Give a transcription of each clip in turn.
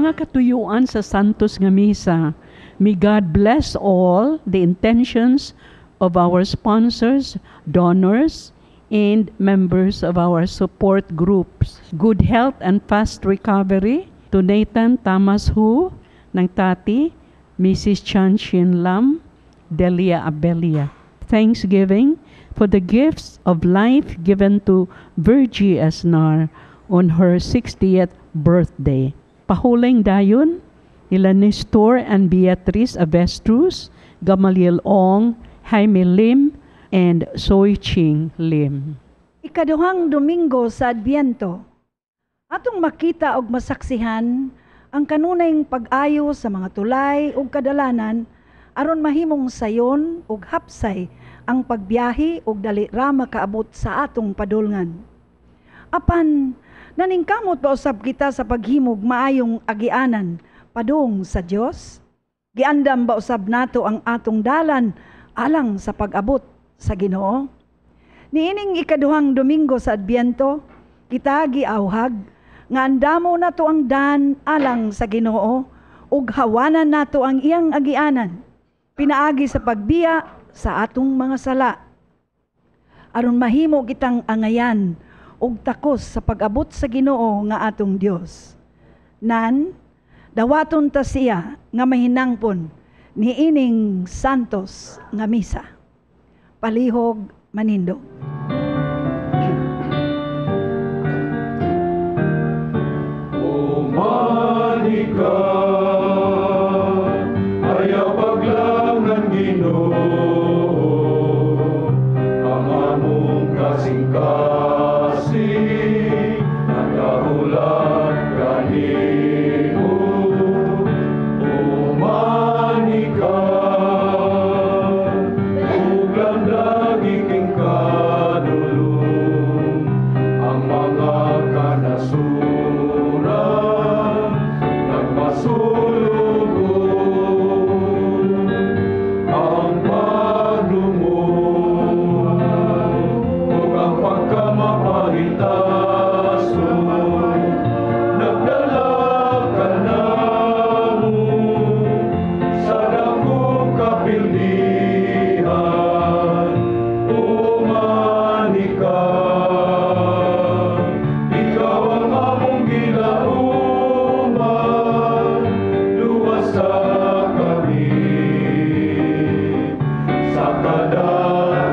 Mga katuyuan sa Santos nga Misa. May God bless all the intentions of our sponsors, donors, and members of our support groups. Good health and fast recovery to Nathan Thomas Hu ng Tati, Mrs. Chan Shin Lam, Delia Abelia. Thanksgiving for the gifts of life given to Virgie Esnar on her 60th birthday. Pahuling dayon nila Nestor and Beatrice Avestruz, Gamaliel Ong, Jaime Lim, and Soy Ching Lim. Ikaduhang Domingo sa Adbyento. Atong makita og masaksihan ang kanunayng pag-ayo sa mga tulay ug kadalanan aron mahimong sayon ug hapsay ang pagbiyahe ug dali ra makaabot sa atong padulngan. Apan naningkamot ba usab kita sa paghimog maayong agianan padung sa Dios? Giandam ba usab nato ang atong dalan alang sa pag-abot sa Ginoo? Niining ikaduhang Domingo sa Adbyento, kita giawhag nga andamo nato ang dan alang sa Ginoo ug hawanan nato ang iyang agianan pinaagi sa pagbiya sa atong mga sala aron mahimo kitang angayan ug takos sa pag-abot sa Ginoo nga atong Dios. Nan dawaton ta siya nga mahinangpon niining Santos nga Misa. Palihog manindog. Umanika, ayaw paglangan Ginoo, ang among kasing-kasing, nagahulat kanimo. Umanika, ug lamdagi king kadulom, ang mga kanasuran nagmasulugon, ang pagdumon ug ang pagkamapahitason nagdala kanamo sa dakong kapildihan. Umanika, ikaw ang among gilauman, luwasa kami sa kadautan.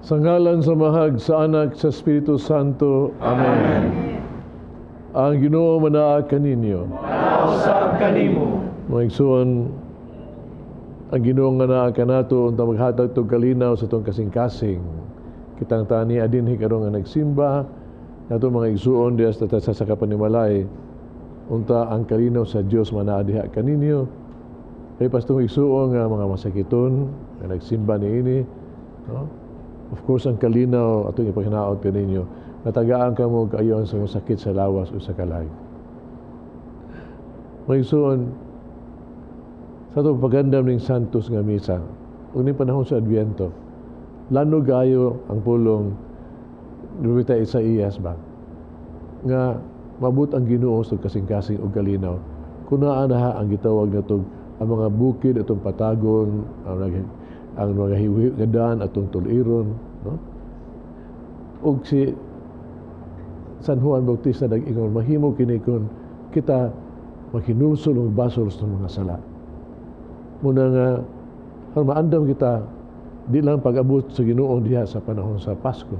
Sa ngalan sa Amahag, sa Anak, sa Espiritu Santo. Amen. Ang Ginoo manaa kaninyo. Usab kanimo. Mga igsoon, ang Ginoo nga naa kanato unta maghatag tog kalinaw sa atong kasing-kasing. Kitang tani adinhi karon nga nagsimba nato mga igsoon diha sa sa kapanimalay, unta ang kalinaw sa Dios manaa diha kaninyo. Kay pastong igsoon nga mga masakiton nga nagsimba niini, no? Of course, ang kalinaw atong ipahinaot kaninyo, natagaan kamo kaayon sa sakit sa lawas o sa kalag. Mga igsoon, sa atong pagandam ning Santos nga Misa, ug ning panahon sa Adbyento, lano gayo ang pulong ni Propeta Isaías ba, nga mabut ang Ginoo sa kasing-kasing ug kalinaw. Kung naa na ang gitawag natog ang mga bukid atong patagon, ang mga hiwi nga daan atong tuliron, no? Ug si San Juan Bautista nag-ingon, mahimo kini kun kita maghinulsol ug basol sa mga sala. Muna nga aron maandam kita di lang pag-abot sa Ginoo diha sa panahon sa Pasko,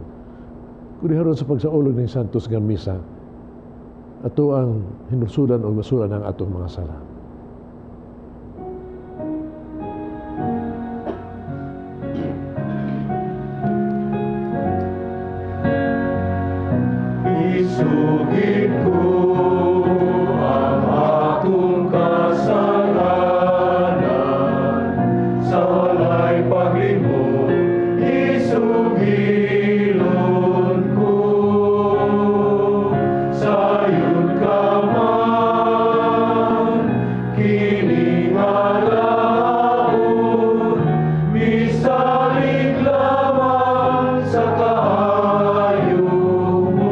kundi aron sa pagsaulog ning Santos nga Misa, ato ang hinulsulan ug basulan ang atong mga sala. Isugid ko ang akong kasalanan sa walay paglimot, isugilon ko. Sayod ka man, kini nga laon, misalig lamang sa kaayo mo.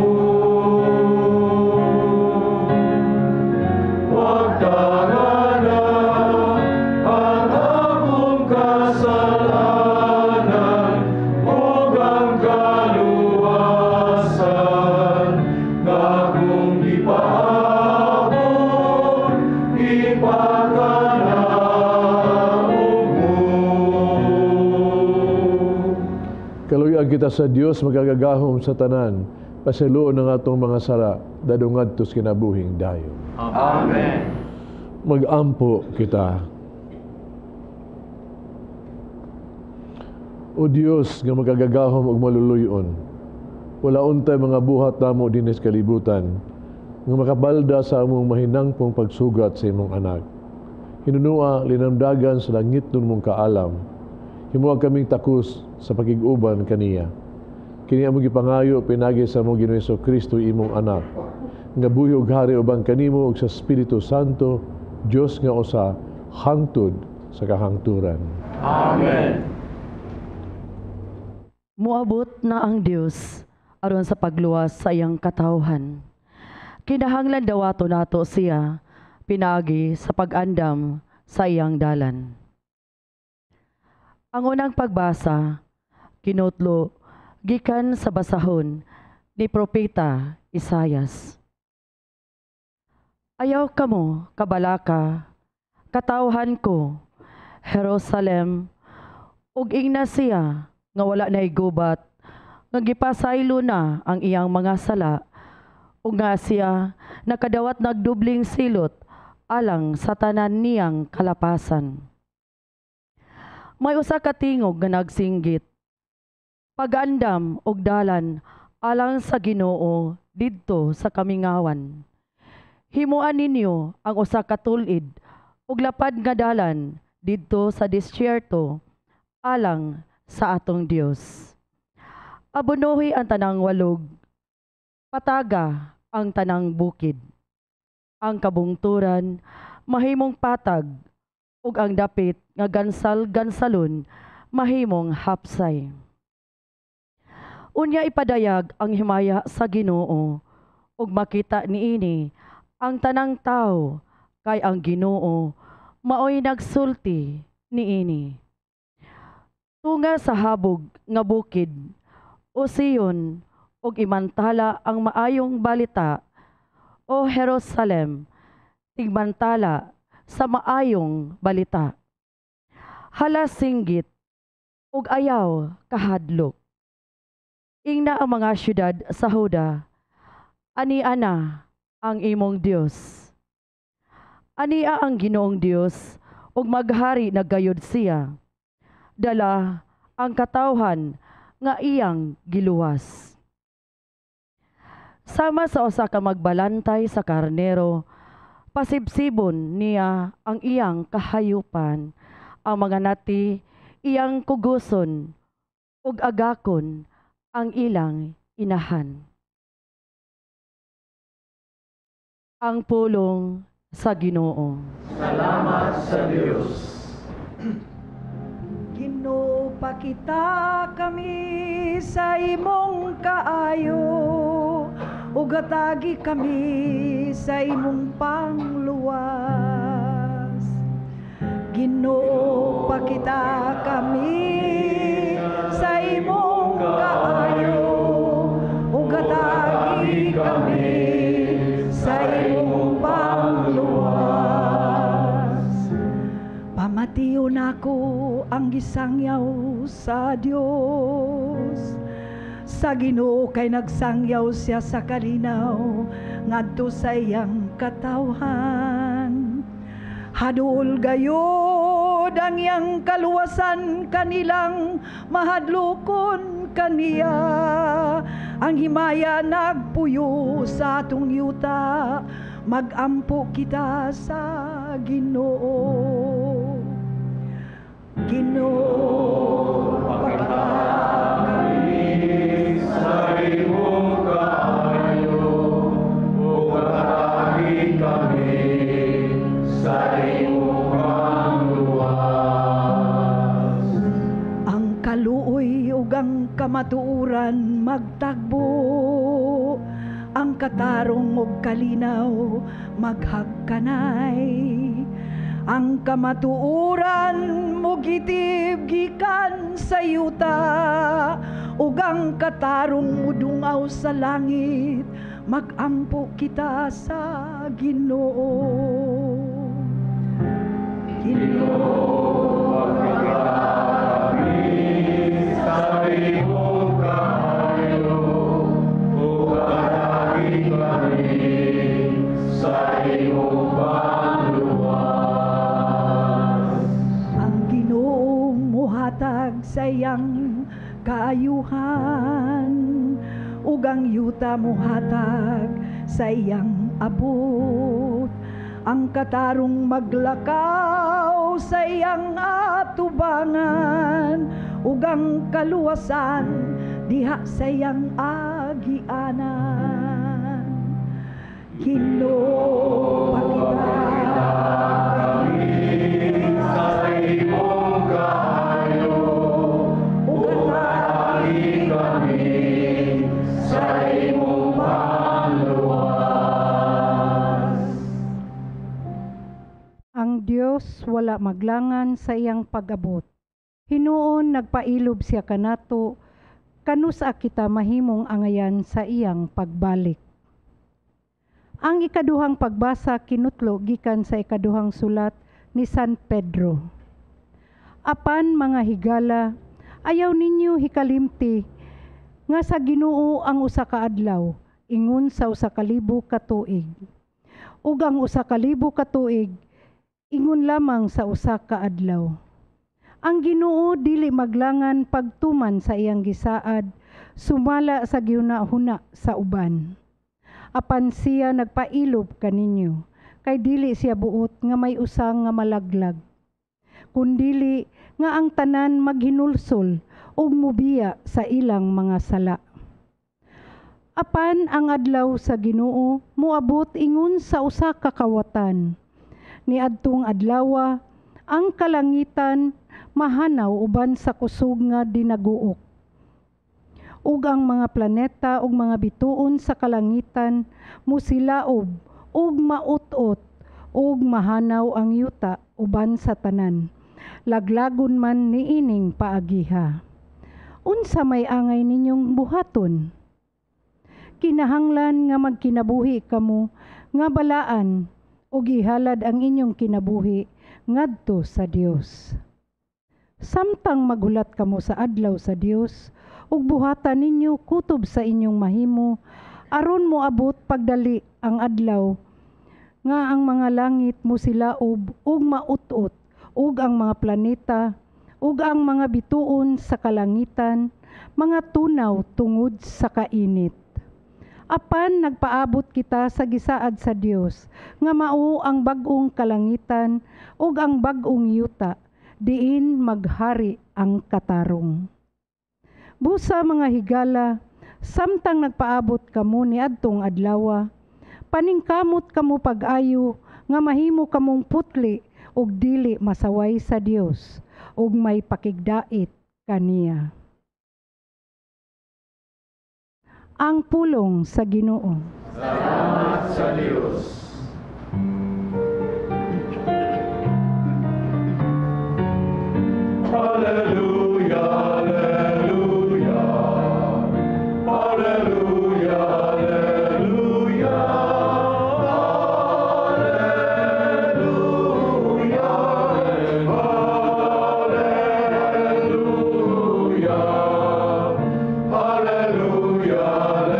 Manalangin kita sa Dios makagagahom sa tanan, pasayloon ang atong mga sala, dadong ngadto sa kinabuhing dayon. Amen. Mag-ampo kita. O Dios nga makagagahom ug maluluy-on, wala untay mga buhat namo dinhi sa kalibutan nga makabalda sa among mahinangpong pagsugat sa imong anak. Hinunua linamdagan sa langit nun mong kaalam. Himuha kaming takos sa pakig-uban kaniya. Kini among gipangayo pinagi sa among Ginoong Hesukristo imong anak, nga buhi ug hari uban kanimo ug sa Espiritu Santo, Dios nga usa, hangtod sa kahangturan. Amen. Moabot na ang Dios aron sa pagluwas sa iyang katawhan. Kinahanglan dawato nato siya pinaagi sa pag-andam sa iyang dalan. Ang unang pagbasa, kinutlo gikan sa basahon ni Propeta Isayas. Ayaw kamo kabalaka, katawhan ko, Jerusalem, ug ingna siya nga wala nay gubat, nga gipasaylo na ang iyang mga sala, ug nga siya nakadawat nagdubling silot alang sa tanan niyang kalapasan. May usa ka tingog nga nagsinggit, pag-andam og dalan alang sa Ginoo didto sa kamingawan. Himuan ninyo ang usa ka tul-id ug lapad nga dalan didto sa disyerto alang sa atong Dios. Abonohi ang tanang walog, pataga ang tanang bukid. Ang kabungturan mahimong patag ug ang dapit nga gansal-gansalon mahimong hapsay. Unya ipadayag ang himaya sa Ginoo ug makita niini ang tanang tawo, kay ang Ginoo maoy nagsulti niini. Tunga sa habog nga bukid, o Sion, ug imantala ang maayong balita, o Jerusalem, tigmantala sa maayong balita. Hala singgit ug ayaw kahadlok. Ingna ang mga syudad sa Huda, ania na ang imong Dios. Ania ang Ginoong Dios ug maghari na gayud siya. Dala ang katawhan nga iyang giluwas. Sama sa usa ka magbalantay sa karnero, pasibsibon niya ang iyang kahayupan, ang mga nati iyang kuguson ug agakon ang ilang inahan. Ang pulong sa Ginoo. Salamat sa Dios. Ginoo, pakita kami sa imong kaayo, ug hatagi kami sa imong pangluwas. Ginoo, pakita kami sa imong kaayo, ug hatagi kami sa imong pangluwas. Pamatiyon ako ang gisangyaw sa Dios. Sa Ginoo kay nagsangyaw siya sa kalinaw ngadto sa iyang katawhan. Haduol gayod ang iyang kaluwasan kanilang mahadlokon kaniya. Ang himaya nagpuyo sa atong yuta, magampo kita sa Ginoo. Ginoo, pakita kami sa imong kaayo, ug hatagi kami sa imong pangluwas. Ang kaluoy ug ang kamatuoran magtagbo, ang katarong ug kalinaw maghagkanay. Ang kamatuoran mugitib gikan sa yuta, ug ang katarong mudungaw sa langit. Magampo kita sa Ginoo. Ginoo, pakita kami sa imong sa iyang kaayuhan, ug ang yuta muhatag sa iyang abot. Ang katarong maglakaw sa iyang atubangan, ug ang kaluwasan diha sa iyang agianan. Ginoo, pakita kami sa imong kaayo, ug hatagi kami sa imong pangluwas. Ang Dios wala maglangan sa iyang pag-abot. Hinuon nagpailob siya kanato, kanusa kita mahimong angayan sa iyang pagbalik. Ang ikaduhang pagbasa kinutlo gikan sa ikaduhang sulat ni San Pedro. Apan mga higala, ayaw ninyo hikalimti nga sa Ginoo ang usa ka adlaw, ingon sa 1,000 ka tuig. Ug ang 1,000 ka tuig, ingon lamang sa usa ka adlaw. Ang Ginoo dili maglangan pagtuman sa iyang gisaad, sumala sa gihuna-huna sa uban. Apan siya nagpailob kaninyo, kay dili siya buot nga may usa nga malaglag, kundili nga ang tanan maghinulsol ug mubiya sa ilang mga sala. Apan ang adlaw sa Ginoo moabot ingon sa usa ka kawatan. Niadtong adlawa ang kalangitan mahanaw uban sa kusog nga dinaguok, ug ang mga planeta ug mga bituon sa kalangitan musilaob ug maut-ot, ug mahanaw ang yuta uban sa tanan, laglagon man niining paagiha. Unsa may angay ninyong buhaton? Kinahanglan nga magkinabuhi kamo nga balaan ug ihalad ang inyong kinabuhi ngadto sa Dios. Samtang maghulat kamo sa adlaw sa Dios, ug buhatan ninyo kutob sa inyong mahimo, aron moabot pagdali ang adlaw nga ang mga langit mosilaob ug maut-ot, ug ang mga planeta ug ang mga bituon sa kalangitan mga tunaw tungod sa kainit. Apan nagpaabot kita sa gisaad sa Dios nga mao ang bag-ong kalangitan ug ang bag-ong yuta, diin maghari ang katarong. Busa mga higala, samtang nagpaabot kamo niadtong adlawa, paningkamot kamo pag-ayo nga mahimo kamong putli ug dili masaway sa Dios ug may pakigdait kaniya. Ang pulong sa Ginoo. Salamat sa Dios. Hallelujah, hallelujah, hallelujah, hallelujah, hallelujah, hallelujah, hallelujah, hallelujah.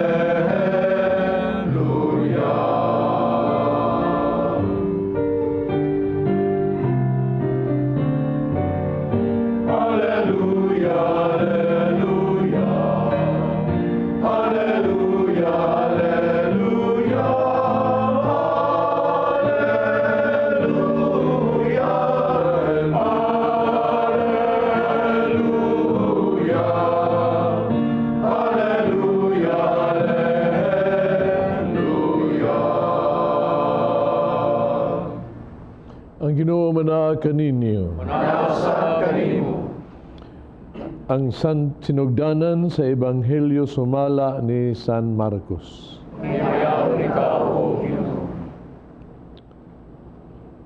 Hallelujah, hallelujah, hallelujah, hallelujah, hallelujah, hallelujah, hallelujah, hallelujah. Ang Ginoo manaa kaninyo. Manasa kanimo. Ang San sinugdanan sa Ebanghelyo sumala ni San Marcos. Himayaon ikaw, O Ginoo.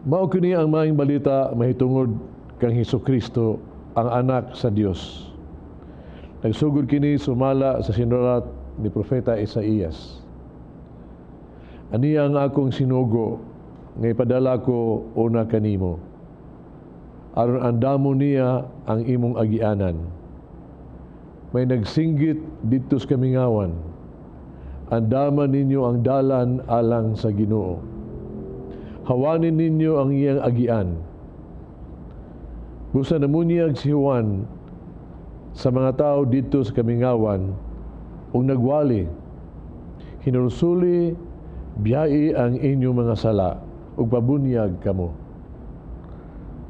Mao kini ang maayong balita mahitungod kang Hesukristo, ang anak sa Dios. Nagsugod kini sumala sa sinulat ni Propeta Isaías. Aniya ang akong sinugo nga ipadala ko una kanimo, aron andamo niya ang imong agianan. May nagsinggit didto sa kamingawan, andaman ninyo ang dalan alang sa Ginoo. Hawanin ninyo ang iyang agian. Busa namunyag si Juan Sa mga tao dito sa kamingawan ug nagwali, "Hinulsuli, biyai ang inyong mga sala ug pabunyag kamo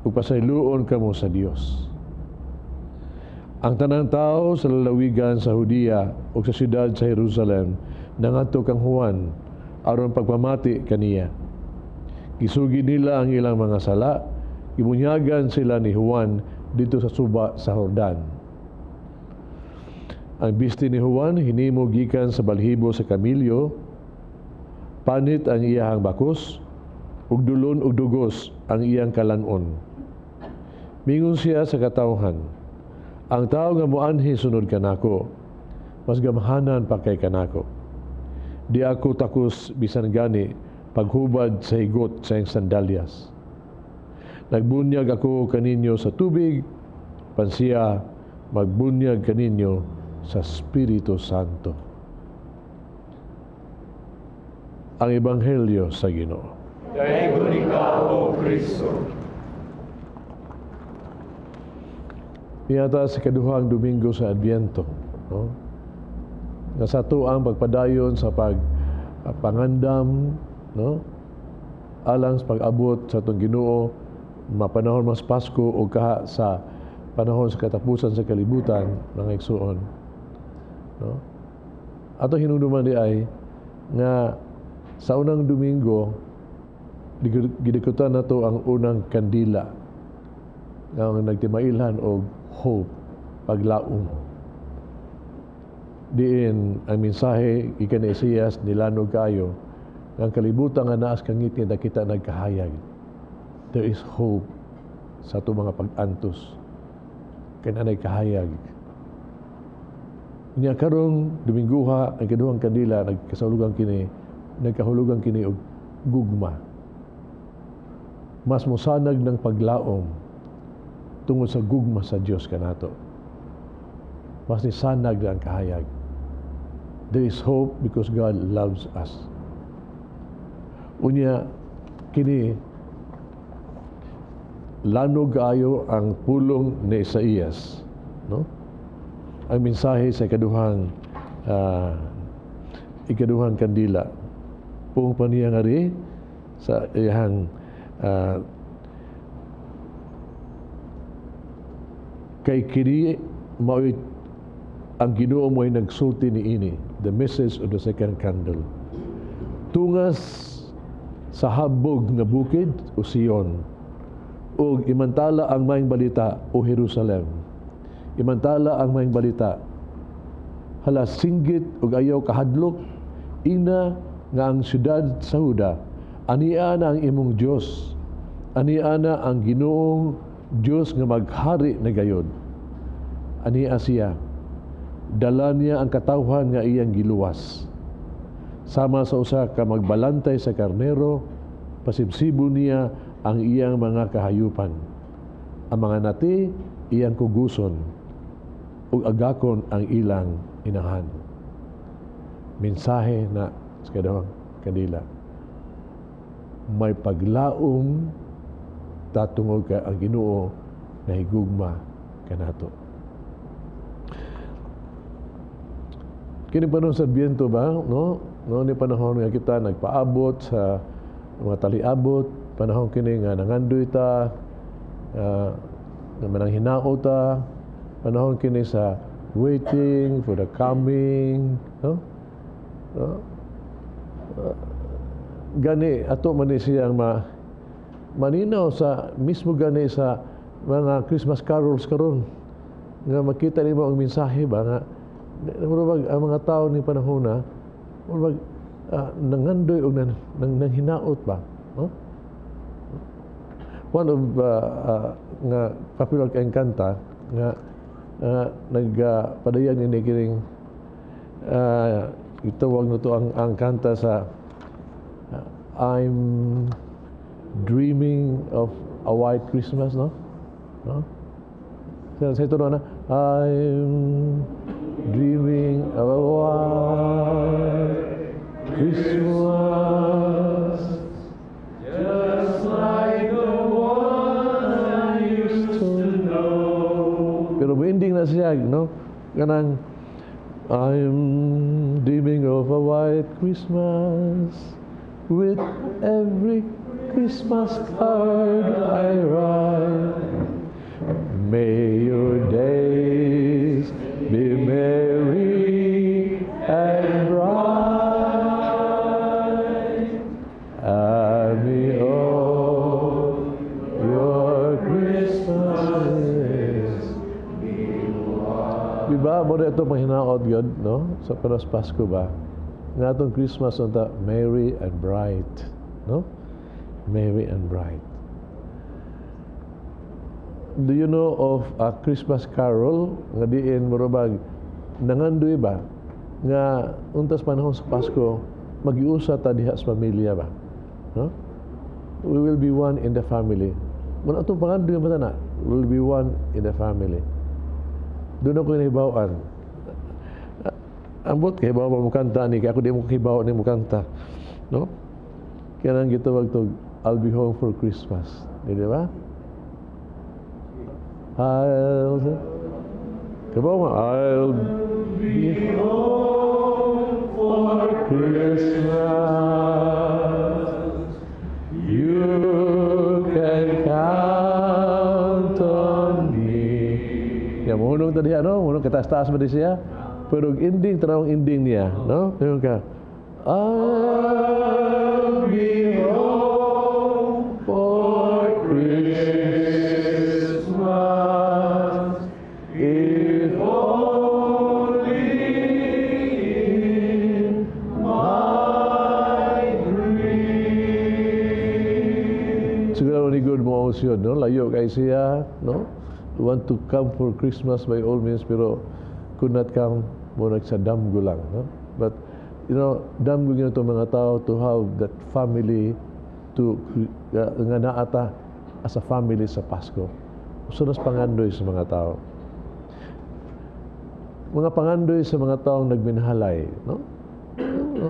ug pasayloon kamo sa Dios." Ang tanang tao sa lalawigan sa Judea ug sa siyudad sa Jerusalem nangadto kang Juan aron pagpamati kaniya. Gisugi nila ang ilang mga sala, gibunyagan sila ni Juan dito sa suba sa Jordan. Ang bisti ni Juan hinimo gikan sa balhibo sa kamilyo, panit ang iyahang bakos, ug dulon ug dugos ang iyang kalanon. Mingon siya sa katawhan, "Ang tao nga moanhi sunod kanako, mas gamhanan pa kay kanako. Di ako takos bisan gani paghubad sa higot sa iyang sandalyas. Nagbunyag ako kaninyo sa tubig, pan siya magbunyag kaninyo sa Espiritu Santo." Ang Ebanghelyo sa Ginoo. Daigon ikaw, O Kristo. Niyata sa kaduhang Domingo sa Adbyento, no? Nga sa ato ang pagpadayon sa pagpangandam, no? Alang sa pag-abot sa atong Ginoo, mapanahon mas Pasko o kaha sa panahon sa katapusan sa kalibutan, mga igsuon, no? Ato hinumduman di ay nga sa unang Domingo gidikutan nato ang unang kandila nga nagtimailhan og hope, paglaom. Diin ang mensahe gikan ni Isaias nilanog kaayo nga ang kalibutan nga naas kangitngit na kita nagkahayag. There is hope sa ato mga pag-antos. Kay naay kahayag. Unya karong Domingguha ang kaduhang kandila nagkasahulugan kini, nagkahulugan kini og gugma. Mas mosanag ng paglaom tungod sa gugma sa Dios kanato. Mas nisanag ang kahayag. There is hope because God loves us. Unya kini lanog kaayo ang pulong ni Isaías, no? Ang mensahe sa ikaduhang kandila. Puong pa niya nga ri sa iyang kay kini mao'y ang Ginoo mo'y nagsulti niini, the message of the second candle. Tungas sa habog nga bukid o Sion, ug imantala ang maayong balita o Jerusalem. Imantala ang maayong balita. Hala singgit ug ayaw kahadlok, ina nga ang siyudad sa Huda, ania na ang imong Dios, ania na ang Ginoong Dios nga maghari na gayod. Ania siya, dala niya ang katawhan nga iyang giluwas. Sama sa usa ka magbalantay sa karnero, pasibsibo niya ang iyang mga kahayupan. Ang mga nati iyang kuguson, ug agakon ang ilang inahan. Mensahe na sa kadawang kandila. May paglaom tatungod kay ang Ginoo nahigugma kanato. Kini panahon sa Adbyento ba, no? No, ni panahon nga kita nagpaabot sa mga taliabot, panahon kini nga nangandoy ta, nga mananghinao ta, panahon kini sa waiting for the coming, no? No? Gani ato man ni siyang maninaw sa mismo gani sa mga Christmas carols karon nga makita nimo ang mensahe ba nga murag ang mga tao ni panahon na murag nangandoy og nanghinaot ba, no? One of nga popular kayong kanta nga nagpadayan ini kining itawag na to ang kanta sa I'm dreaming of a white Christmas, no? No? Sa ito na, I'm dreaming of a white Christmas, just like the one I used to know. Pero ending na na siya, no? Kanang I'm dreaming of a white Christmas with every Christmas card I write. May your days be merry and bright, and may all your Christmases be white. Diba, mao na ito panghinaot gud, no? Sa panas Pasko ba? Nga atong Christmas unta merry and bright, no? Merry and bright. Do you know of a Christmas carol nga diin murabag nangandoy ba nga untas panahon sa Pasko magiusa ta diha sa pamilya ba, no? We will be one in the family. Muna atong pangandoy ba na will be one in the family. Doon ako nahibaw-an. Ambot kay hibaw mo kanta ni, kay ako di mo kahibaw ni mo kanta, no? Kaya nang gitawag to, "I'll Be Home for Christmas." Di ba? I'll Kabaw mo, I'll be home for Christmas. You can count on me. Ya, mohunong tadi ano, mohunong kataas-taas ba di siya? Pero ending, tanawang ending niya, no? Yung ka, I'll be home for Christmas if only in my dreams. Siguro ni good mo ang siyod, no? Layo kay siya, no? Want to come for Christmas by all means, pero could not come, mo sa damgo lang, no? But, damgo gyud to mga tao to have that family to nga naata as a family sa Pasko. Usa nas pangandoy sa mga tao. Mga pangandoy sa mga taong nagminhalay, no? No?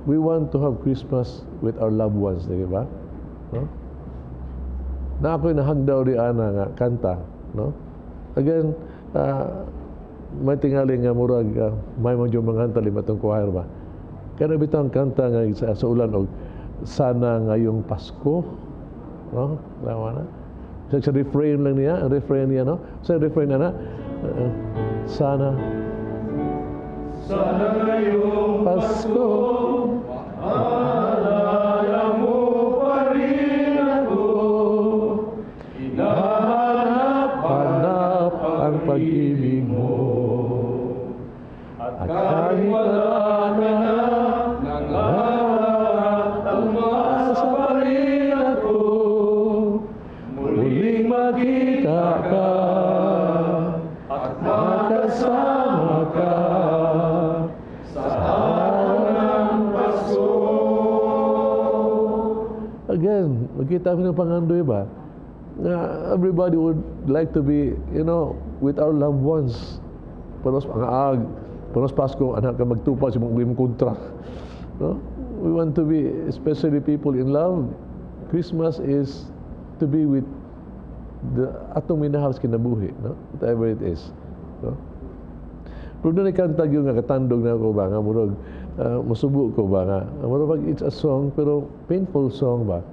We want to have Christmas with our loved ones, di ba? No? Na ako'y nahagdaw di ana nga kanta, no? Again, may tingali nga murag may mga mga kanta lima tong choir ba. Kana bitaw ang kanta nga sa ulan og "Sana Ngayong Pasko," no? Tama na. Sa refrain lang niya, ang refrain niya, no? Sa refrain na na, sana Sana ngayong Pasko, maalala mo pa rin ako. Hinahanap hanap ang pag-ibig mo. At kahit wala ka na, nangarap at umaasa pa rin ako. Muling makita ka at makasama ka sa araw ng Pasko. Again, makita mo ng pangandoy ba? Nga everybody would like to be, with our loved ones. Panos ang ag, panos Pasko, anak ka magtupad sa mong kontra. No? We want to be, especially people in love, Christmas is to be with the atong minahal sa kinabuhi, no? Whatever it is. No? Pero doon kanta yung nga katandog na ako ba nga murag musubo ko ba nga murag it's a song pero painful song ba.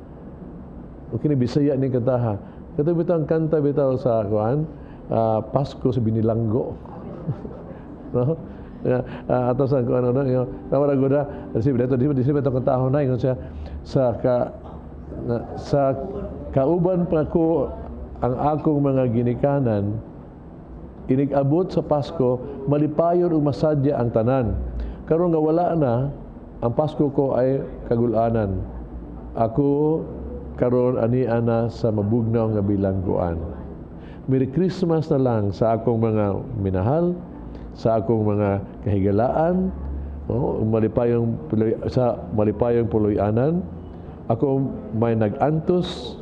Okay ni Bisaya ni kantaha. Kato bitaw ang kanta bitaw sa kuan, Pasko sa Binilanggo. No? Ato sa kuan ano, yung tawa ra gud si dito di di di kantahon na ingon siya sa ka na, sa kauban pa ko ang akong mga ginikanan, inig-abot sa Pasko malipayon ug masadya ang tanan. Karon nga wala na, ang Pasko ko ay kagulanan. Ako karon ani ana sa mabugnaw nga bilangguan. Merry Christmas na lang sa akong mga minahal, sa akong mga kahigalaan, oh, malipayong puloy, sa malipayong puloy-anan. Ako may nag-antos,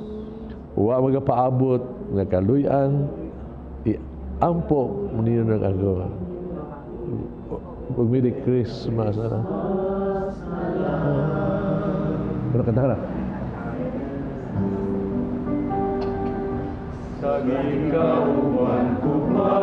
wa magapaabot nga kaluy-an, ampo niyo nang ako. Ug Merry Christmas ana. Ano kanta ka na? Sa gikauban ko pa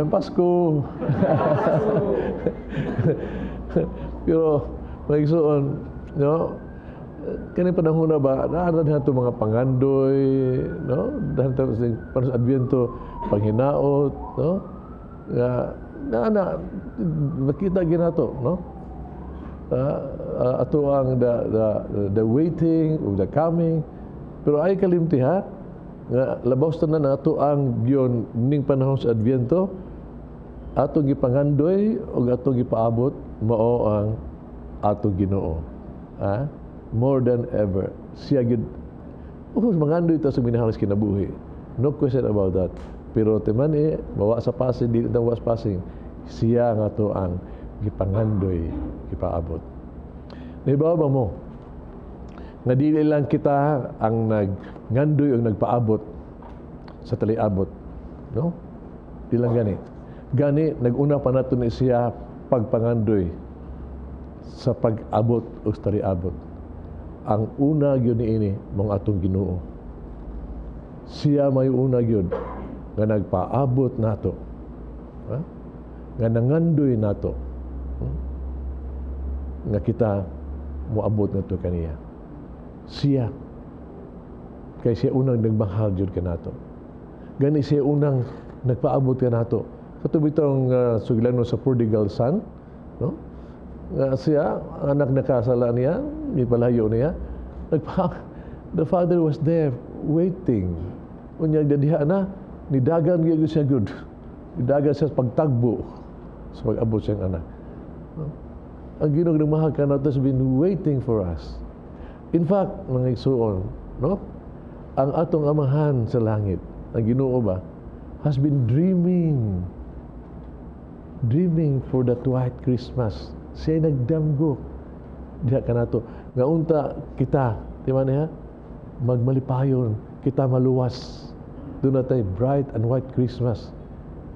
Magandang Pasko. Pero mga igsoon, no? Kani panahon na ba, naa na to mga pangandoy, no? Dahil sa panahon sa Adviento, panghinaot, no? Nga na na makita ginato, no? Ato ang the waiting of the coming, pero ay kalimti ha nga labaw sa tanan ato ang giyon ning panahon sa Adviento, atong gipangandoy ug atong gipaabot mao ang atong Ginoo, ha? More than ever siya gyud. Of course mangandoy ta sa minahal sa kinabuhi, no question about that, pero timan eh mawa sa passing, dili ta mawa sa passing, siya nga ato ang gipangandoy, gipaabot. Nahibaw ba mo nga dili lang kita ang nagngandoy o nagpaabot sa taliabot, no? Di lang gani. Gani naguna pa nato ni siya pagpangandoy sa pag-abot o sa taliabot. Ang una gyud niini mong atong Ginoo. Siya may una gyud nga nagpaabot nato. Ha? Nga nangandoy nato. Nga kita moabot nato kaniya. Siya. Kay siya unang nagmahal jud kanato. Gani siya unang nagpaabot kanato. Kato bitong sugilano sa prodigal son, no? Nga siya, ang anak nakasala niya, mipalayo niya. The father was there waiting. Unya diha na nidagan gyud siya gud. Nidagan siya sa pagtagbo sa pag-abot siyang anak. No? Ang Ginoo nagmahal kanato has been waiting for us. In fact, mga igsuon, no? Ang atong Amahan sa langit, ang Ginoo ba, has been dreaming, dreaming for that white Christmas. Siya nagdamgo diha kanato. Nga unta kita, di ba niya? Magmalipayon, kita maluwas. Duna tay bright and white Christmas.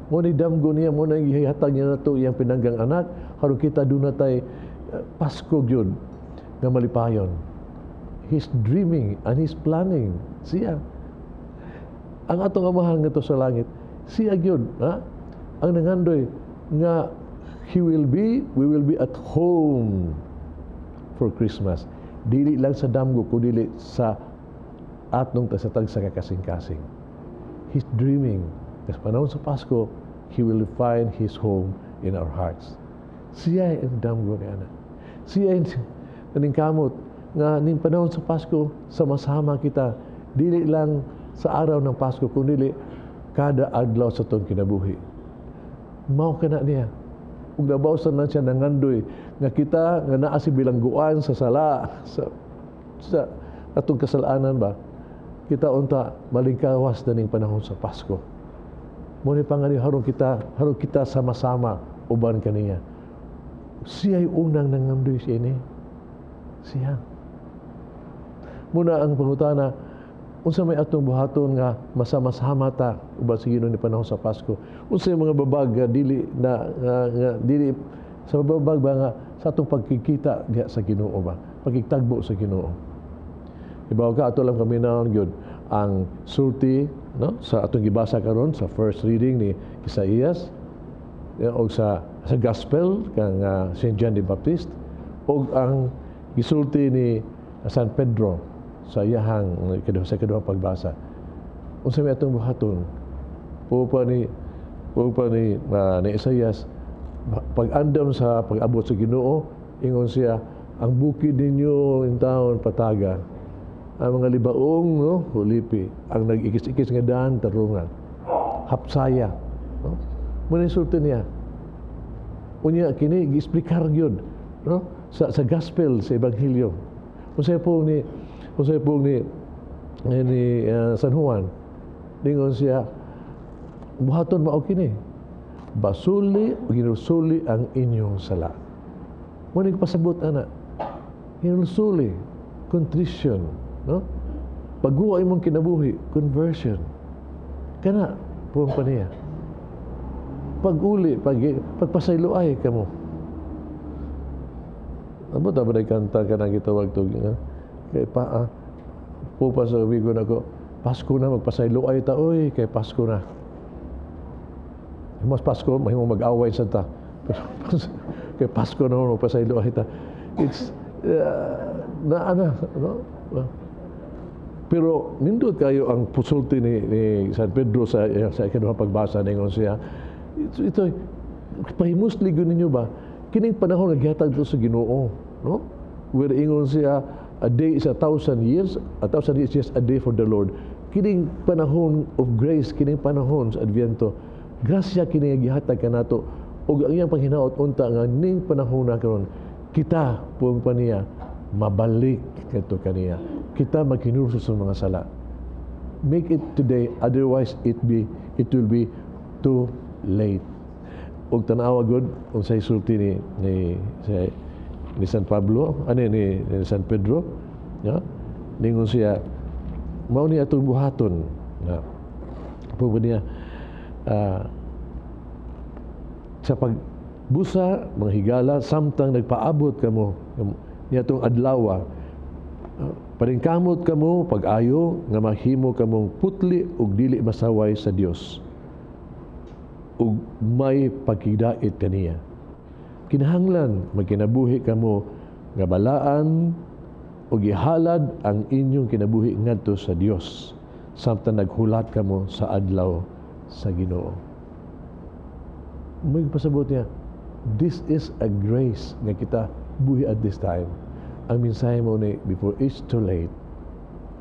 Mo ni damgo niya, mo na gihatag niya nato iyang pinanggang anak, aron kita duna tay Pasko gyud nga malipayon. He's dreaming and he's planning. Siya. Ang atong Amahan ngadto sa langit, siya gyud, ha? Ang nangandoy nga he will be, we will be at home for Christmas. Dili lang sa damgo, kundi sa atong sa tagsa ka kasing-kasing. He's dreaming. Kasi panahon sa Pasko, he will find his home in our hearts. Siya ang damgo ni ana. Siya ang naningkamot nga ning panahon sa Pasko, sama-sama kita, dili lang sa araw ng Pasko, kundi kada adlaw sa atong kinabuhi. Mao kana niya. Ug nabawsan na siya nangandoy nga kita nga naa si bilangguan sa sala, sa atong kasalanan ba, kita unta malingkawas na ning panahon sa Pasko. Mo ni pangani haron kita sama-sama uban kaniya. Siya'y unang nangandoy siya ini. Siya. Muna ang pangutana, unsa may atong buhaton nga masama-sama ta uban sa Ginoo ni panahon sa Pasko? Unsa yung mga babag nga dili na nga, nga dili sa babag ba nga sa atong pagkikita diha sa Ginoo ba? Pagkitagbo sa Ginoo. Ibaw ka ato lang kami naon gyud ang sulti, no, sa atong gibasa karon sa first reading ni Isaías o sa gospel kang Saint John the Baptist o ang gisulti ni San Pedro sa iyahang sa ikaduhang pagbasa. Unsa may atong buhaton? Pupa ni Isaias, pag-andam sa pag-abot sa Ginoo, ingon siya, ang bukid ninyo in taon pataga, ang mga libaong, no, hulipi, ang nag-ikis-ikis nga daan tarungan, hapsaya, no? Muna sulti niya. Unya kini giexplikar gyud, no, sa gospel, sa ebanghelyo. Unsay po ni San Juan, ningon siya, buhaton mao kini, basuli o hinulsuli ang inyong sala. Mo ni pasabot ana, hinulsuli, contrition, no? Pagguwa imong kinabuhi, conversion. Kana puwang pa niya. Pag-uli, pagpasayloay kamo. Abot ba na kanta ka na gitawag to? Nga? Kay pa, pupa sa amigo nako, Pasko na, magpasayloay ta, oy, kay Pasko na. Mas Pasko, mahimo mag-away sa ta. Pero kay Pasko na magpasaylo ta. It's na ana, no? Pero nindot kayo ang pusulti ni San Pedro sa ikaduhang pagbasa, ningon siya. Ito pahimusli gyud ninyo ba? Kining panahon nga gihatag to sa Ginoo, no? Where ingon siya, a day is 1,000 years, 1,000 years is just a day for the Lord. Kining panahon of grace, kining panahon sa Adviento, grasya kini nga gihatag kanato ug ang iyang panghinaot unta nga ning panahon na karon kita puong pa niya mabalik kadto kaniya. Kita maghinulsol sa mga sala. Make it today, otherwise it will be too late. Ug tan-awa gud unsay sulti ni San Pablo, ani ni San Pedro, ya? Ningon siya, mao ni atong buhaton na po niya sa pagbusa mga higala samtang nagpaabot kamo niadtong adlaw, paningkamot kamo pag-ayo nga mahimo kamong putli ug dili masaway sa Dios ug may pagkidait kaniya. Kinahanglan magkinabuhi kamo nga balaan ug ihalad ang inyong kinabuhi ngadto sa Dios samtang naghulat kamo sa adlaw sa Ginoo. May pasabot niya, this is a grace nga kita buhi at this time. Ang mensahe mo ni, before it's too late,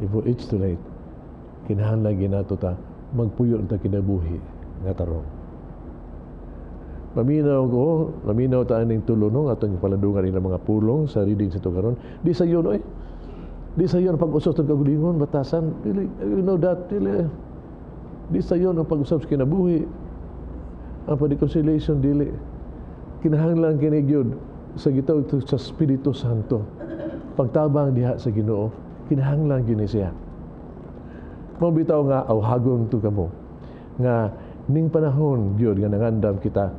before it's too late, kinahanglan ginato ta magpuyo ta kinabuhi nga tarong. Maminaw ko, maminaw ta aning tulo, no, atong palandungan rin ang mga pulong sa reading sa ito karon. Di sa yun, oy. Di sa yun ang pag-usap ng kaugalingon, batasan. Dili, you know that, dili. Di sa yun ang pag-usap sa kinabuhi. Ang pa-reconciliation, dili. Kinahanglan kini gyud sa gitawag to sa Espiritu Santo. Pagtabang diha sa Ginoo, kinahanglan gyud ni siya. Mao bitaw nga awhagon to kamo nga ning panahon gyud nga nangandam kita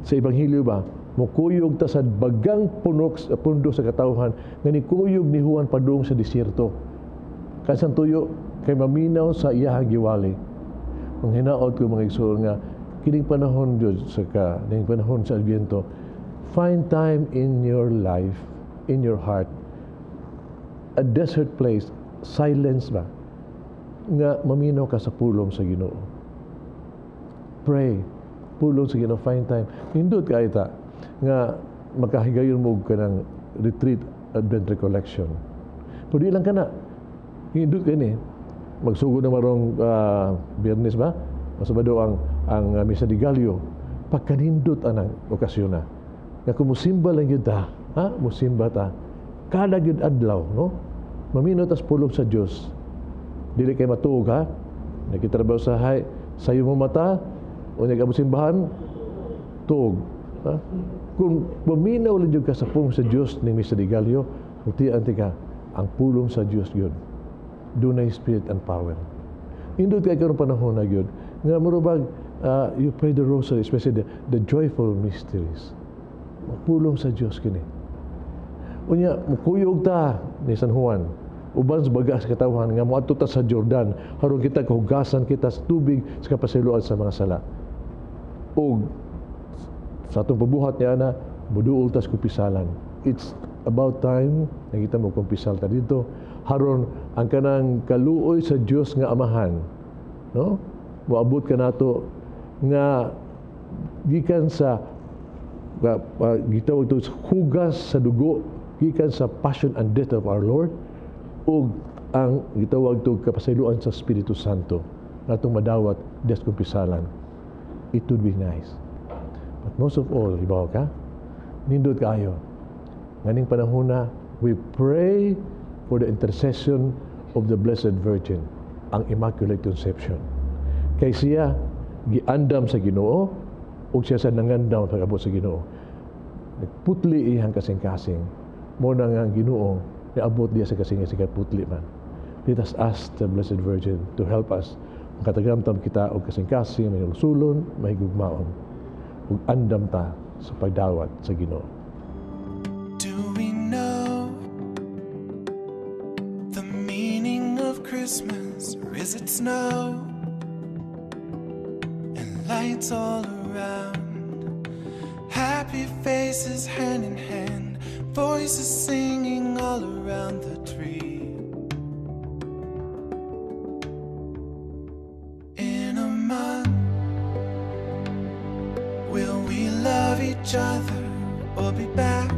sa ebanghelyo ba, mukuyog ta sa bagang punok sa pundo sa katawhan nga nikuyog ni Juan padung sa desierto. Kasang tuyo kay maminaw sa iyahang giwali. Ang hinaot ko, mga igsoon, nga kining panahon gyud sa ka ning panahon sa Adviento, find time in your life, in your heart, a desert place, silence ba, nga maminaw ka sa pulong sa Ginoo. Pray, pulong sa Ginoo, find time. Nindot kay ta nga makahigayon mo ka ng retreat, Advent recollection. Pero di lang ka na. Nindot kay ni magsugod na marong Biyernes ba? Masabado ang Misa de Gallo. Pagkanindot anang okasyon na. Nga kung musimba lang yun ta, ha? Musimba ta. Kada gyud adlaw, no? Maminaw tas pulong sa Dios. Dili kay matuog ha. Nakitrabaho sa hay, sayo mo mata, o nag simbahan, tuog. Ha? Kung maminaw lang jud ka sa pulong sa Dios ning Misa de Gallo, sultian ka ang pulong sa Dios gyud. Dunay spirit and power. Indot kay karon panahon na gyud nga murag you pray the rosary, especially the joyful mysteries. Pulong sa Dios kini. Unya, mukuyog ta ni San Juan uban sa baga sa katawhan nga moadto ta sa Jordan aron kita kahugasan kita sa tubig sa kapasayloan sa mga sala. Ug sa atong pabuhat niya na muduol tas kumpisalan. It's about time nakita mo kumpisal ta dito haron ang kanang kaluoy sa Dios nga Amahan, no, moabot kanato nga gikan sa gitawag to sa hugas sa dugo gikan sa passion and death of our Lord ug ang gitawag to kapasayloan sa Espiritu Santo natong madawat des kumpisalan. It would be nice. But most of all, ibaw ka, nindot kaayo nganing panahon na we pray for the intercession of the Blessed Virgin, ang Immaculate Conception, kay siya giandam sa Ginoo ug siya sa nangandam pag-abot sa Ginoo. Nagputli iyang kasing-kasing. Mo na nga ang Ginoo niabot diya sa kasing-kasing kay putli man. Let us ask the Blessed Virgin to help us makatagamtam kita og kasing-kasing, may mahigugmaon ug andam ta sa pagdawat sa Ginoo. Do we know the meaning of Christmas, or is it snow? And Lights all around, happy faces hand in hand, voices singing all around the tree. In a month, will we love each other or be back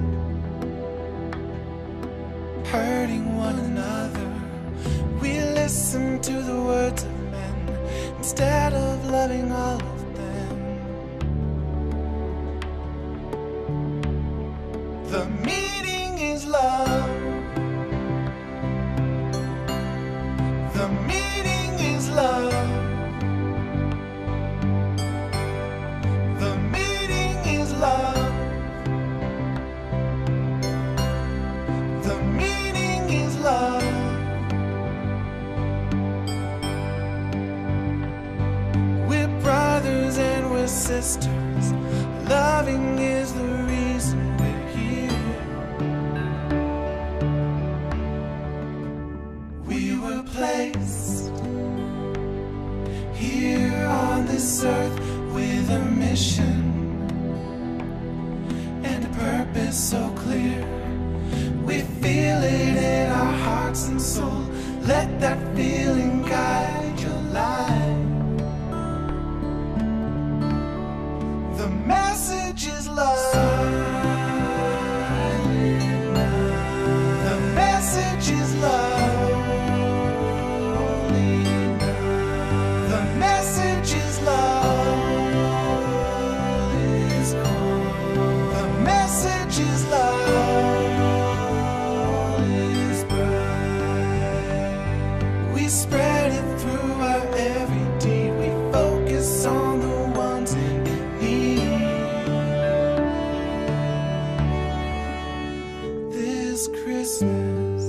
hurting one another? We listen to the words of men instead of loving all of them. The meaning is love. The meaning is love. The meaning is love. The meaning is love. We're brothers and we're sisters. Loving is the reason we're here. We were placed here on this earth with a mission and a purpose so clear. We feel it in our hearts and soul. Let that feeling guide your life. The message is love. The message is love. The message is love. The message is love. We spread it through our every deed. We focus on the ones in need. This Christmas,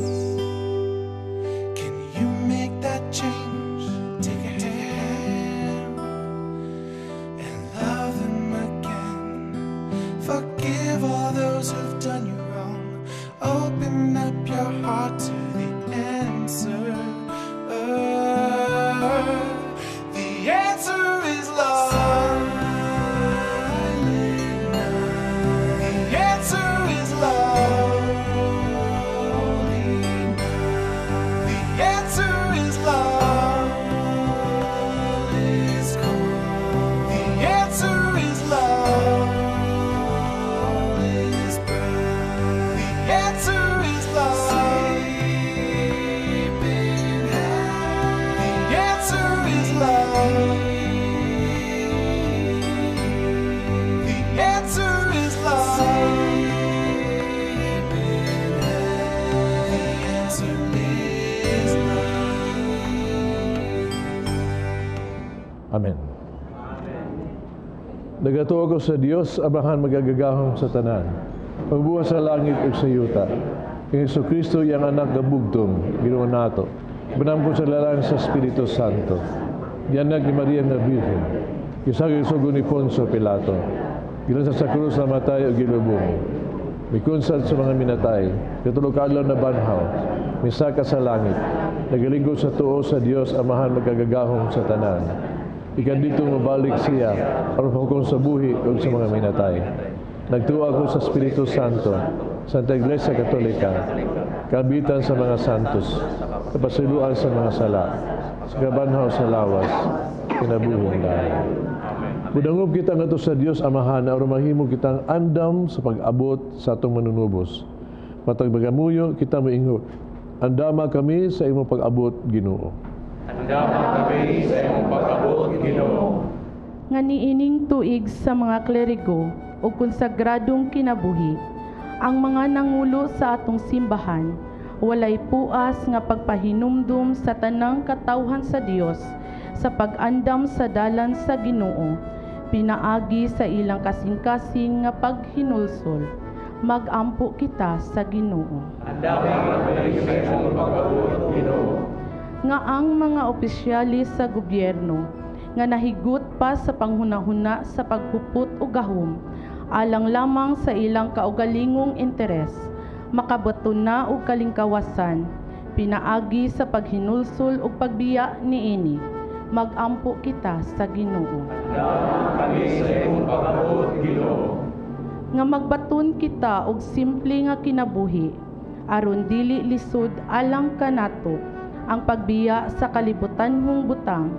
can you make that change? Take a hand and love them again. Forgive all those who've done you wrong. Open up your heart to the answer. The answer is love. The answer is love. The answer is love. The answer is love. The answer is love. The answer is love. The answer is love. The answer is love. Amen. Nagatuo ko sa Dios, Amahan magagagahom sa tanan, pagbuhat sa langit ug sa yuta. Kang Hesukristo iyang anak gabugtong, Ginoo nato. Banam ko sa lalang sa Espiritu Santo. Gianak ni Maria nga Birhen. Gisagig sugo ni Poncio Pilato. Gilansa sa krus namatay ug gilubong. Mikunsad sa mga minatay. Katulo ka adlaw na banhaw. Misaka sa langit. Nagalingkod sa tuo sa Dios, Amahan magagagahom sa tanan. Ikan dito mabalik siya aron hukom sa buhi ug sa mga minatay. Nagtuo ako sa Espiritu Santo, Santa Iglesia Katolika, kabitan sa mga santos, kapasiluan sa mga sala, sa kabanhaw sa lawas, kinabuhing dayon. Mudangob kita ngadto sa Dios Amahan aron mahimo kitang andam sa pag-abot sa atong manunubos. Matag magamuyo kita moingon, andama kami sa imong pag-abot, Ginoo. Andama kami sa imong pag-abot, Ginoo. Nga niining tuig sa mga klerigo o konsagradong kinabuhi, ang mga nangulo sa atong simbahan, walay puas nga pagpahinumdum sa tanang katawhan sa Dios sa pag-andam sa dalan sa Ginoo, pinaagi sa ilang kasing-kasing nga paghinulsol. Mag-ampo kita sa Ginoo. Andama kami sa imong pag-abot, Ginoo. Nga ang mga opisyalis sa gobyerno nga nahigot pa sa panghunahuna sa paghupot o gahom alang lamang sa ilang kaugalingong interes, makabato na og kalingkawasan pinaagi sa paghinulsol ug pagbiya niini. Magampo kita sa Ginoo. Andama kami sa imong pag-abot, Ginoo. Nga magbaton kita og simple nga kinabuhi aron dili lisod alang kanato ang pagbiya sa kalibutanhong butang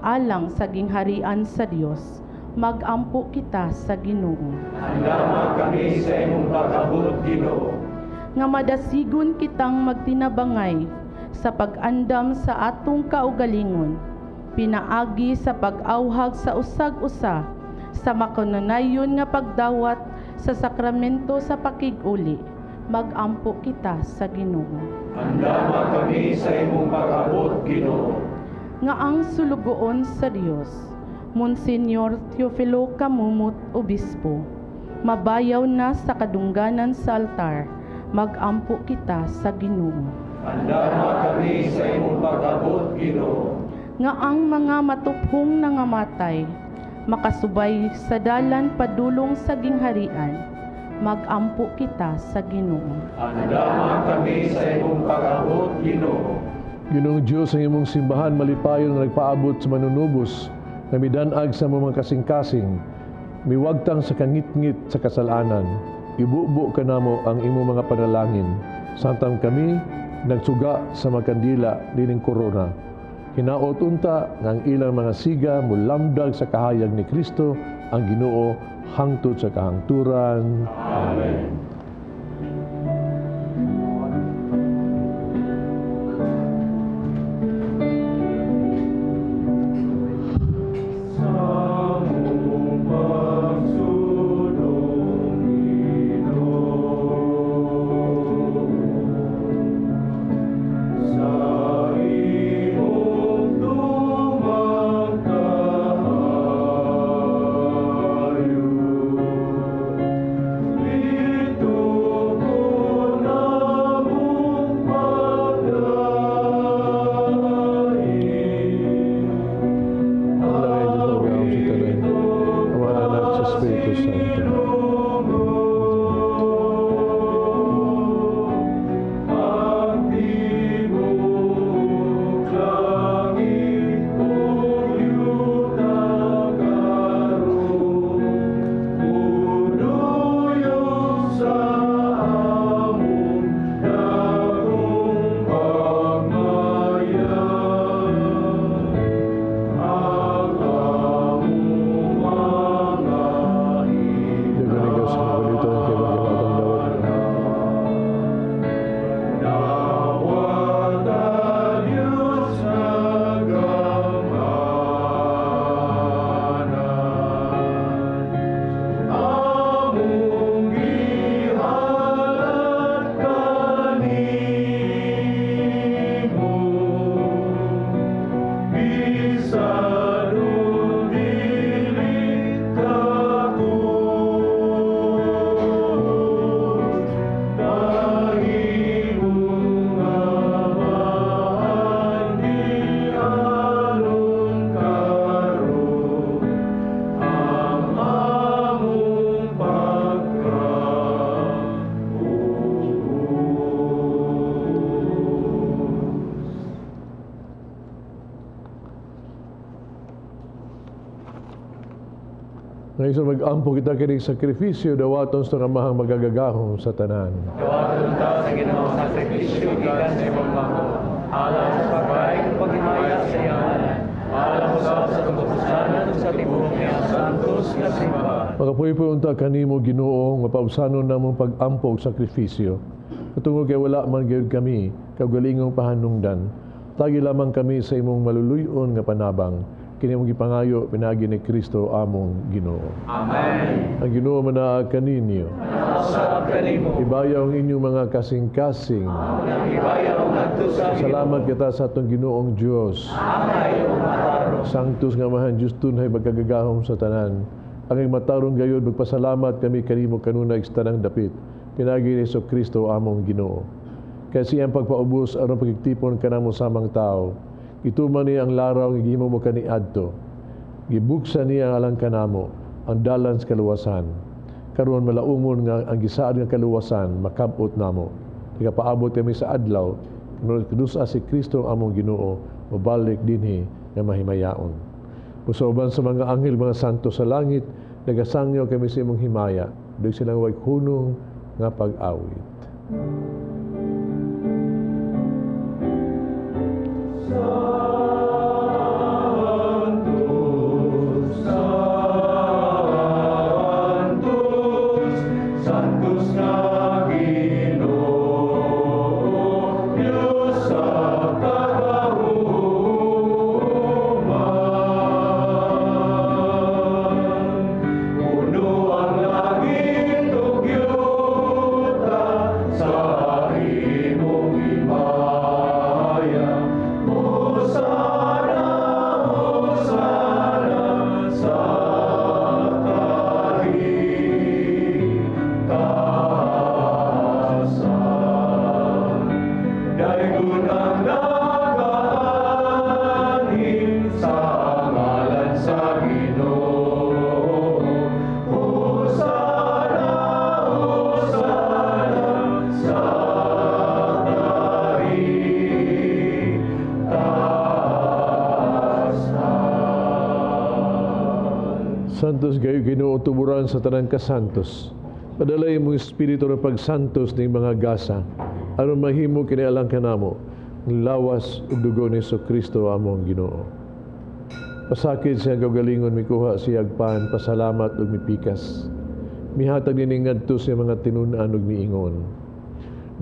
alang sa gingharian sa Dios. Magampo kita sa Ginoo. Andama kami sa imong pag-abot, Ginoo. Nga madasigon kitang magtinabangay sa pag-andam sa atong kaugalingon, pinaagi sa pag-awhag sa usag-usa sa makanunayon nga pagdawat sa sakramento sa pakig-uli. Magampo kita sa Ginoo. Andama kami sa imong pag-abot, Ginoo. Nga ang sulugoon sa Dios, Monsignor Teofilo Camomot Obispo, mabayaw na sa kadungganan sa altar. Magampo kita sa Ginoo. Andama kami sa imong pag-abot, Ginoo. Nga ang mga matuphong nangamatay makasubay sa dalan padulong sa gingharian. Magampo kita sa Ginoo. Andama kami sa imong pag-abot, Ginoo. Ginoong Dios, ang imong simbahan malipayon nga nagpaabot sa manunubos, nga midan-ag sa mga kasing-kasing, miwagtang sa kangitngit sa kasalanan. Ibubo kanamo ang imong mga panalangin. Samtang kami nagsuga sa mga kandila dining korona. Hinaot unta nga ang ilang mga siga mulamdag sa kahayag ni Kristo ang Ginoo hangtod sa kahangturan. Amen. Ngayon mag-ampo kita kining sakripisyo, dawaton sa amahang magagagahom sa tanan. Dawaton ta sa Ginoo sakripisyo gikan sa imong mga alang sa pagbayad ug paghimaya sa iyang ngalan, alang usab sa katubusanan ug sa tibuok niyang santos nga simbahan. Makapuy-puy unta kanimo Ginoo nga paubsanon namong pag-ampo og sakripisyo. Katungod kay wala man gyud kami kaugalingong pahanungdan. Tagi lamang kami sa imong maluluy-on nga panabang. Kini among gipangayo pinaagi ni Kristo among Ginoo. Amen. Ang Ginoo manaa kaninyo. Usab kanimo. Ibayaw ang inyong mga kasing-kasing. Ibayaw ngadto sa Ginoo. Salamat kita sa atong Ginoong Dios. Angay ug matarong. Sanctus nga Amahan Dios tunhay magkagagahom sa tanan. Ang matarong gayud magpasalamat kami kanimo kanunay sa tanang dapit. Pinaagi ni Hesus Kristo among Ginoo. Kay siyang pagpaubos aron pagtipon kanamo samang tao. Ituman niya ang laraw nga gihimo mo kaniadto. Gibuksan niya ang alang kanamo ang dalan sa kaluwasan. Karon malaumon nga ang gisaad nga kaluwasan makab-ot namo. Nagapaabot kami sa adlaw, kadusa si Kristo ang among Ginoo, mobalik dinhi nga mahimayaon. Usa uban sa mga anghel, mga santo sa langit, nagasangyaw kami sa imong himaya, dug silang way hunong nga pag-awit. Santos gayo Ginoo, tuburan sa tanang kasantos. Padalay imong espiritu ng pagsantos ning mga gasa aron mahimo kini alang kanamo ang lawas ug dugo ni Kristo among Ginoo. Pasakit siya kaugalingon, mikuha siya pan, pasalamat ug mipikas. Mihatag nining ngadto sa mga tinun-an ug miingon: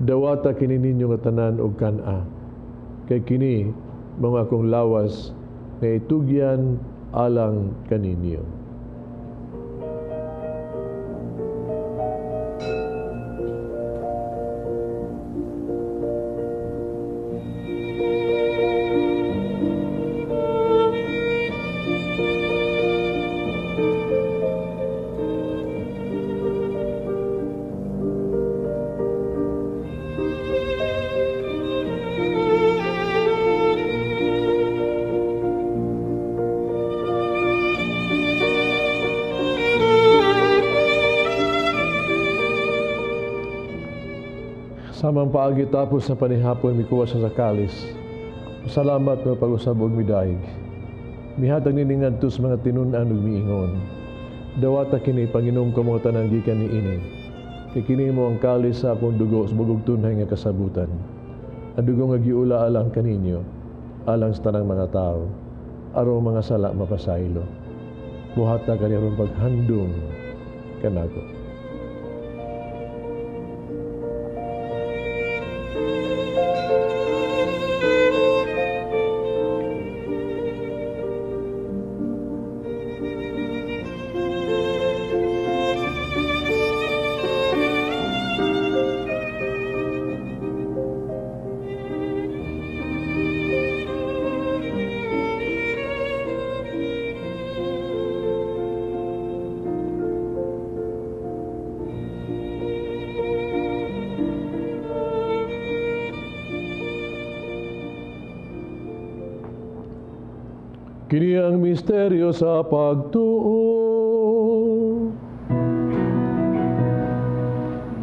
Dawata kini ninyo nga tanan og kan-a, kay kini mga akong lawas nga itugyan alang kaninyo. Samang paagi tapos sa panihapon, mikuha siya sa kalis. Salamat mo pag-usab og midaig. Mihatag nining ngadto sa mga tinun-an ug miingon: Dawata kini, panginom ko mga tanan gikan niini. Kay kini mo ang kalis sa akong dugo sa bugog tunhay nga kasabutan. Ang dugo nga giula alang kaninyo, alang sa tanang mga tao, aron mga sala mapasaylo. Buhata kani aron paghandom kanako. Kini ang misteryo sa pagtuo.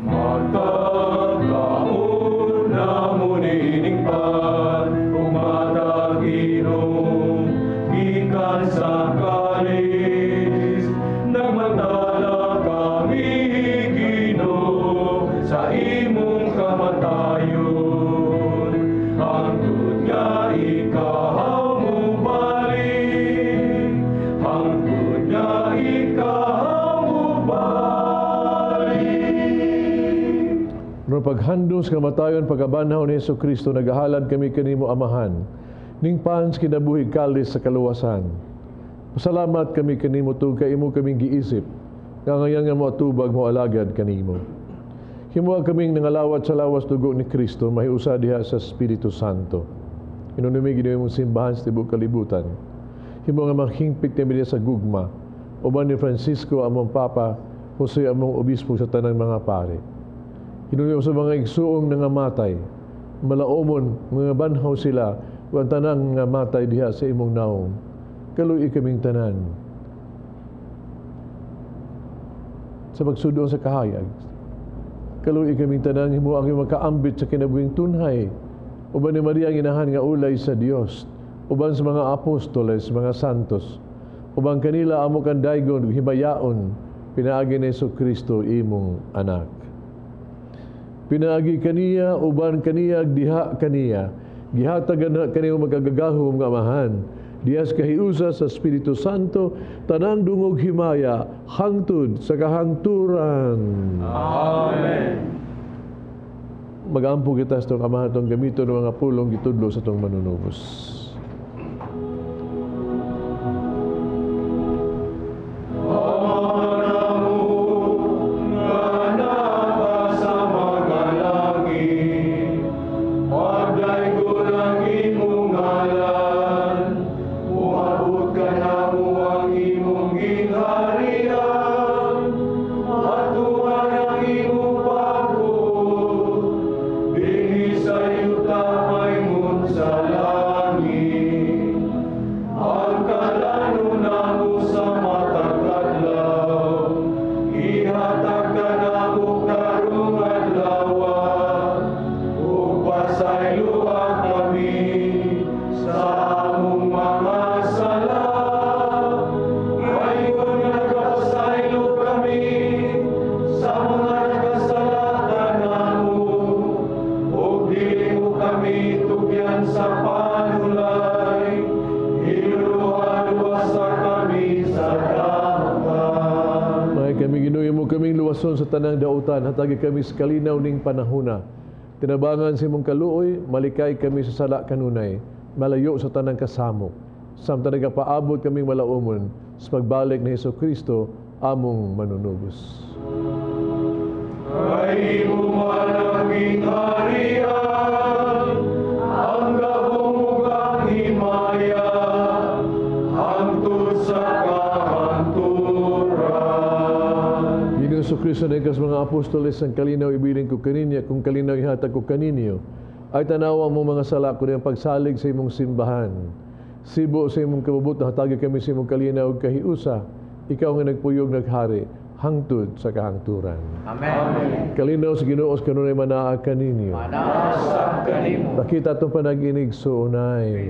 Matag kaon na munining pan, umatag inom, gikan sa kalis. Nagmantala kami, Ginoo, sa imong kamatayon. Hangtod nga ikaw mobalik, hangtod nga ikaw mobalik. No paghandom sa kamatayon pagkabanhaw ni Hesus Kristo, nagahalad kami kanimo Amahan, ning pans kinabuhi kalis sa kaluwasan. Pasalamat kami kanimo tungod kay imo kaming giisip, nga ngayon nga moatubag mo alagad kanimo. Himoa kaming nangalawat sa lawas dugo ni Kristo, mahiusa diha sa Espiritu Santo. Hinumdumi Ginoo imong simbahan sa tibuok kalibutan. Himo nga mahingpit kami diha sa gugma, uban ni Francisco among Papa, Jose among Obispo sa tanang mga pare. Hinumdumi sa mga igsuong nangamatay, malaomon mga banhaw sila, ug ang tanang nga matay diha sa imong naong. Kaluoy kaming tanan sa pagsudong sa kahayag. Kaluoy kaming tanan, himo ang imong makaambit sa kinabuhing tunhay. Uban ni Maria ang inahan nga ulay sa Dios, uban sa mga apostoles, mga santos, uban kanila amo kang daygon himayaon pinaagi ni Kristo imong anak. Pinaagi kaniya, uban kaniya, diha kaniya, gihatagan kaniyo magagagahom nga Amahan, dihas kahiusa sa Espiritu Santo, tanang dungog himaya, hangtod sa kahangturan. Amen. Magampo kita sa itong Amahan, itong gamito ng mga pulong gitudlo sa itong manunubos. Sa tanang dautan, hatagi kami sa kalinaw ning panahuna. Tinabangan sa imong kaluoy, malikay kami sa sala kanunay, malayo sa tanang kasamok. Samtang nagapaabot kaming malaumon sa pagbalik ni Hesus Kristo, among manunubos. Ay imo man ang gingharian, ang gahom ug ang himaya, hangtod sa kahangturan. Hesus Kristo na ikas mga apostoles, ang kalinaw ibilin ko kaninya, kung kalinaw ihatag ko kaninyo, ay tanawa mo mga sala ko niyang pagsalig sa imong simbahan. Sibo sa imong kabubut, hatagi kami sa imong kalinaw ug kahiusa, ikaw nga nagpuyog naghari, hangtod sa kahangturan. Amen. Kalinaw sa Ginoo kanunay manaa kaninyo. Manaa sa kanimo. Nakita itong panaginig suunay.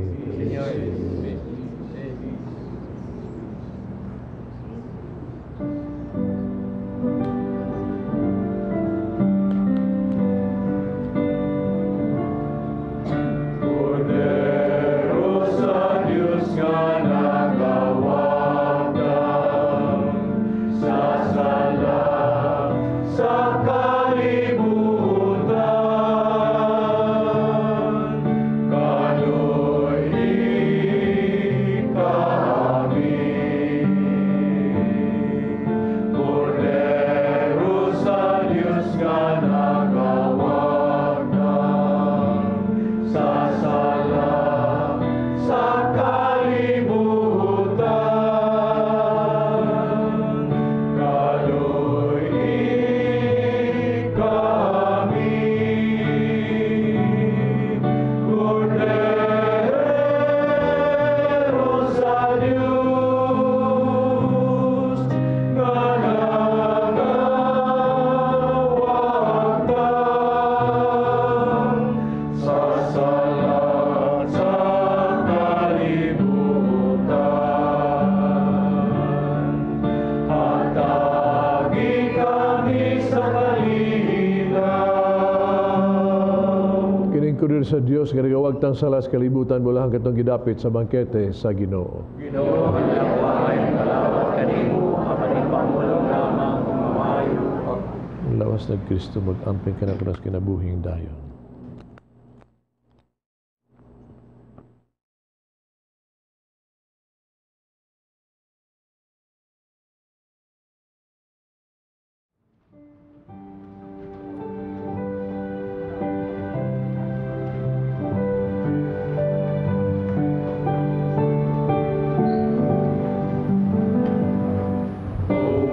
Sa Dios nga nagawagtang sala sa kalibutan, bulahan katong gidapit sa bangkete sa Ginoo. Ginoo, ay kalawat kanimo, apan ipamulong lamang kung maayo. Lawas ng Kristo, mag-amping ka na kunas kinabuhing dayon.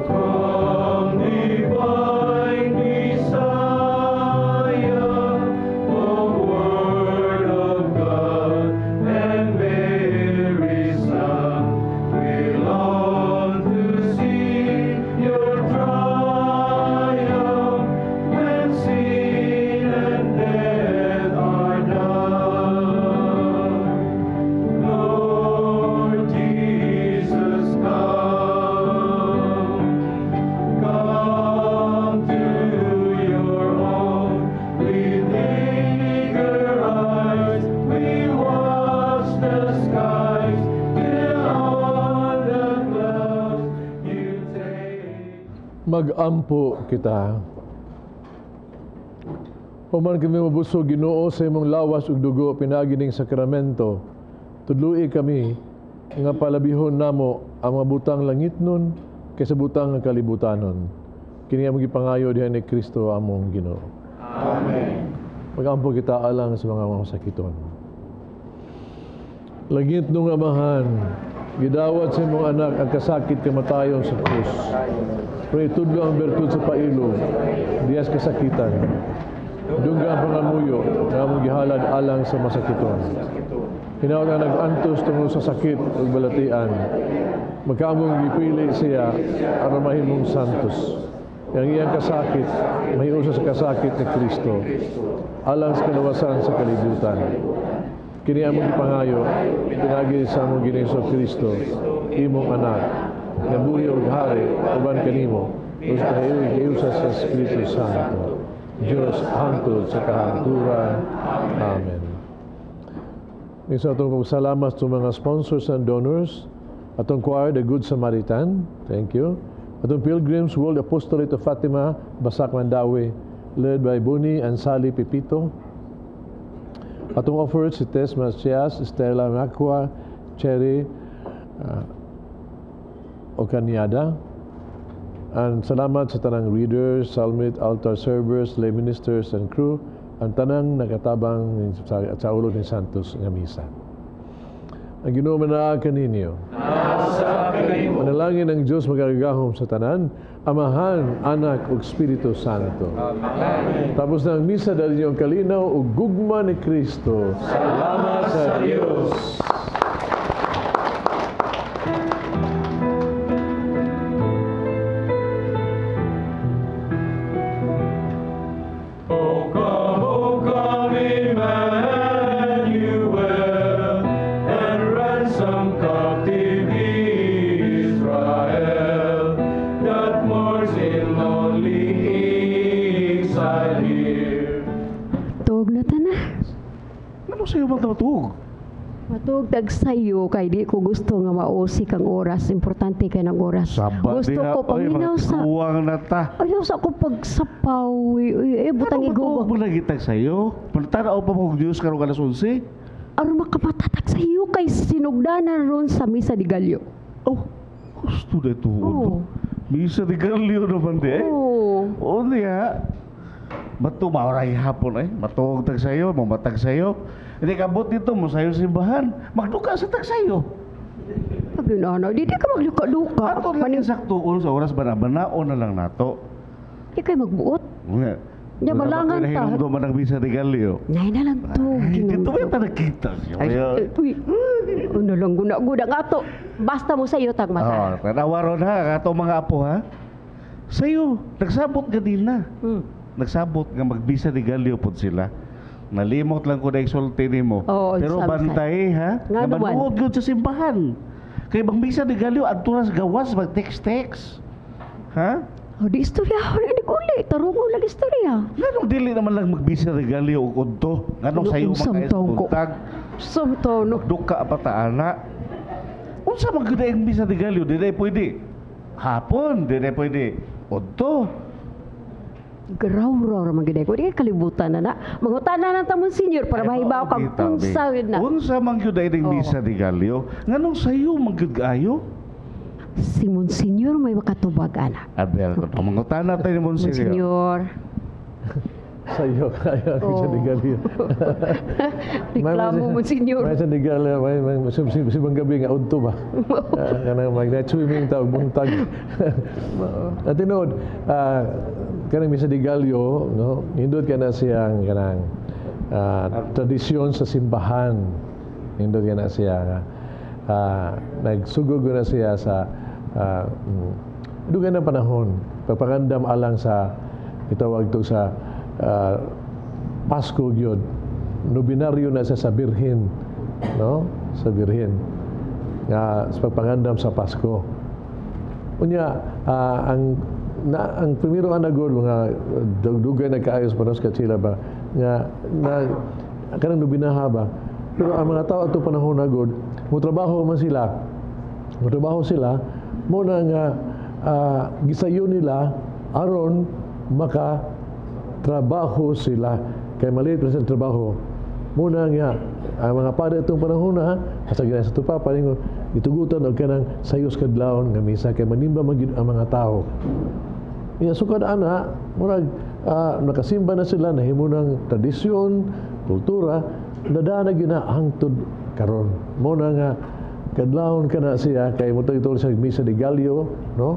Come divine Messiah, Mag-ampo kita. Human kami mabusog, Ginoo, sa imong lawas ug dugo pinaagi ning sakramento, tudloi kami nga palabihon namo ang mga butang langitnon kaysa butang nga kalibutanon. Kini among gipangayo diha ni Kristo among Ginoo. Amen. Mag-ampo kita alang sa mga masakiton. Langit nung Amahan, gidawat sa imong anak ang kasakit kamatayon sa krus. Pero itudlo ang bertud sa pailo, diyas kasakitan. Dungga ang pangamuyo nga among gihalad alang sa masakiton. Hinaot nga nag-antos tungod sa sakit ug balatian. Magkaamong gipili siya aron mahimong santos. Ang iyang kasakit mahiusa sa kasakit ni Kristo alang sa kaluwasan sa kalibutan. Kini among gipangayo pinaagi sa among Ginoong Kristo, imong anak, nga buhi ug hari uban kanimo ug sa kahiusa sa Espiritu Santo. Diyos hangtod sa kahangturan. Amen. Isa atong pagsalamat sa mga sponsors and donors, atong choir, The Good Samaritan, thank you. Atong Pilgrims World Apostolate of Fatima, Basak Mandaue, led by Bonnie and Sally Pipito. Atong offers si Tess Macias, Stella Macua, Cherry Ocaniada. And salamat sa tanang readers, psalmist, altar servers, lay ministers and crew, ang tanang nakatabang sa ulo ni Santos nga misa. Ang Ginoo manaa kaninyo. Manalangin ang Diyos magagahom sa tanan, Amahan, Anak ug Espiritu Santo. Amen. Tapos na ang misa, dali niyo ang kalinaw ug gugma ni Kristo. Salamat sa Diyos. Matugtag sayo kay di ko gusto nga mausik ang oras. Importante kay ng oras. Saba gusto diha, ko paminaw sa kuwang na ta. Ayaw sa ko pagsapaw. Butang igugo. Ano ba sayo? Tanaw pa mo Diyos karong alas 11. Aron makapatatak sayo kay sinugdanan ron sa Misa de Gallo. Oh, gusto na ito. Oh. Misa de Gallo naman di eh. Oh. Oh, niya. Bato, maoray hapon eh. Matuog tag sayo, mamatag sayo. Hindi kabot dito mo sayo simbahan. Magduka sa tag sayo. Pag yun, ano, di ka magduka-duka. Ato lang saktuon sa oras, bana-banao na lang nato. Di kayo magbuot. Nga. Nya malangan ta. Hinumdum man ang Misa de Gallo. Nay na lang to. Dito ba yung nakita siya? Ay, uy. Ano lang, guna-guna nga to. Basta mo sayo tag mata. Oh, tanawa ron ha, ato mga apo ha. Sayo, nagsabot ka din na. Nagsabot nga magbisa de Gallo pod sila. Nalimot lang ko na exulti nimo. Oh, pero bantay ha, nga manuod gyud sa simbahan. Kay magbisa de Gallo adto ra sa gawas mag text-text. Ha? Oh, di istorya ho ni uli, tarungo lang istorya. Nganong dili naman lang magbisa de Gallo og udto? Nganong sayo man kay buntag? Samtaw no. Duka pa ta ana. Unsa man gyud ang misa de Gallo? Dili pwede. Hapon, dili pwede. Udto. Graw-raw ra man gyud ko. Di kalibutan na na. Mangutana na ta Monsignor para mahibaw kag unsa gyud na. Unsa man gyud ay ning misa de Gallo? Nganong sayo man gyud kaayo? Si Monsignor may makatubag ana. Aber, okay. Mangutana tayo ni Monsignor. Monsignor. Sayo kayo ang misa de Gallo. Reklamo Monsignor. May sa de Gallo, may sibang gabi nga udto ba? Kanang mag night swimming ta og buntag. At tinuod, kanang misa de Gallo, no? Hindot ka na siyang kanang tradisyon sa simbahan. Hindot ka na siya nga nagsugod na siya sa dugay na panahon pagpangandam alang sa itawag to sa Pasko gyud. Nobinaryo na siya sa Birhen, no? Sa Birhen nga sa pagpangandam sa Pasko. Unya ang primero anagod mga dugay nagkaayos pa sa Katsila ba nga na kanang nobinaha ba. Pero ang mga tao ato panahon nagod, motrabaho man sila. Motrabaho sila mo na nga gisayo nila Aron maka trabaho sila kay maliit pa sa trabaho. Muna nga ang mga pare itong panahon na sa gina sa tupa paningon gitugutan og kanang sayos kadlawon nga misa kay manimba man gyud ang mga tao. Iya sukad ana murag nakasimba na sila, nahimo ng tradisyon, kultura, nadana gyud na hangtod karon. Mo na nga kadlawon kana siya kay mo ito sa misa de Gallo, no?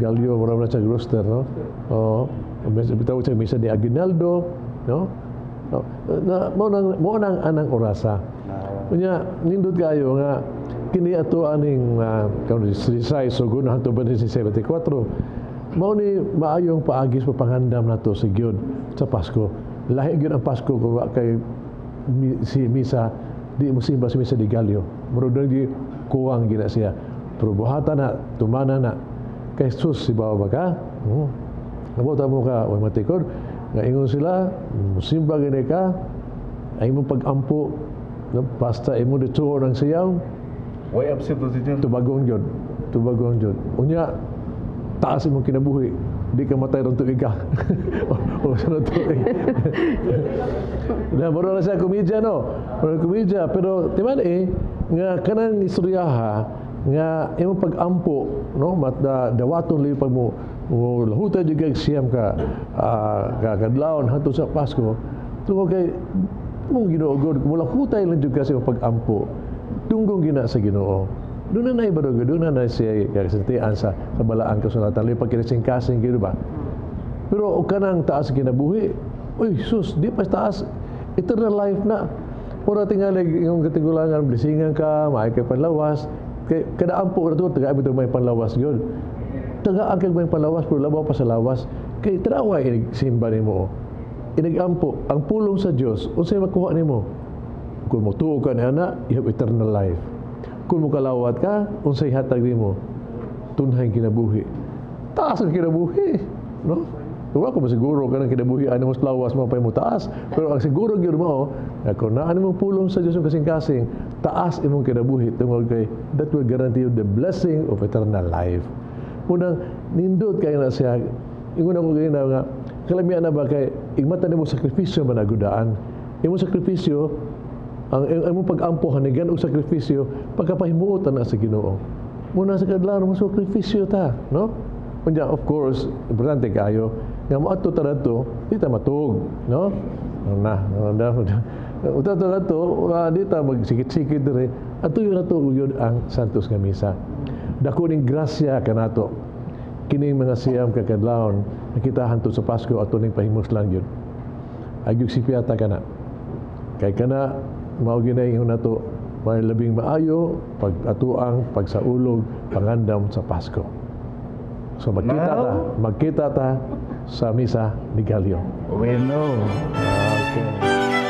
Gallo mura na siya roster, no? Oo. Bitaw siya misa de Aguinaldo, no? No, na mo nang anang orasa. Unya nindot kayo nga kini ato aning karon si so hangtod ba ni 74 mao ni maayong paagi sa pangandam nato sa gyud sa Pasko. Lahi gyud ang Pasko kung wa kay si misa, di mo simba si misa de Gallo. Murag di kuwang gina siya. Pero buhatan na, tumana na. Kay sus si ba ka? Nabota mo ka, way matikod. Nga ingon sila, musimba gani ka, ay imong pag-ampo, no, basta imo dito ng siyaw, Way absent to siya. Tubagon gyud, tubagon gyud. Unya, taas imong kinabuhi, di ka matay rong tuig ka. O sa tuig. Na mura na siya komedya, no? Mura komedya, pero timan eh nga kanang istoryaha nga imong pag-ampo, no, mat dawaton liyo pag mo mo lahutay jud kag siyam ka ka kadlawon hangtod sa Pasko tungod kay mong Ginoo God mula hutay lang jud ka sa imong pag-ampo tunggong gina sa Ginoo. Doon na iba doon na siya kasintian sa balaang kasulatan liyo pag kinising-kasing gyud ba. Pero og kanang taas kinabuhi, uy sus, di pa taas, eternal life na. Mura tingali yung katigulangan, blessingan ka, maay kay panlawas. Kay kada ampo ra to, taga ito may panlawas gyud. Taga ang kay may panlawas pero labaw pa sa lawas. Kay tanawa inig simba nimo. Inig-ampo ang pulong sa Dios, unsay makuha nimo? Kung motuo ka ni ana, you have eternal life. Kung mokalawat ka, unsay hatag nimo? Tunhay kinabuhi. Taas ang kinabuhi, no? Wa ko masiguro kanang kinabuhi ani mo sa lawas mo pa mo taas, pero ang siguro gyud mo nga kung naa nimo pulong sa Dios kasing-kasing, taas imong kinabuhi tungod kay that will guarantee you the blessing of eternal life. Munang nindot kay na siya, ingon ako ganina nga kalamian na ba kay igmata nimo sakripisyo man agudaan. Imong sakripisyo ang imong pag-ampo hanigan og sakripisyo pagkapahimuot na sa Ginoo. Muna sa kadlawon mo sakripisyo ta, no? Unya, of course, importante kayo nga moadto ta dadto, di ta matug, no? Na, na, uta ta dadto, di ta magsikit-sikit dire. Ato yun ato yun ang Santos nga Misa. Dako ning grasya kanato. Kining mga siyam ka kadlawon nakita hantod sa Pasko ato ning pahimuslan gyud. Agyog sipyata kana. Kay kana mao ginay ingon nato may labing maayo pag atuang pagsaulog pangandam sa Pasko. So magkita ta sa misa ni Gallo. We know. Okay.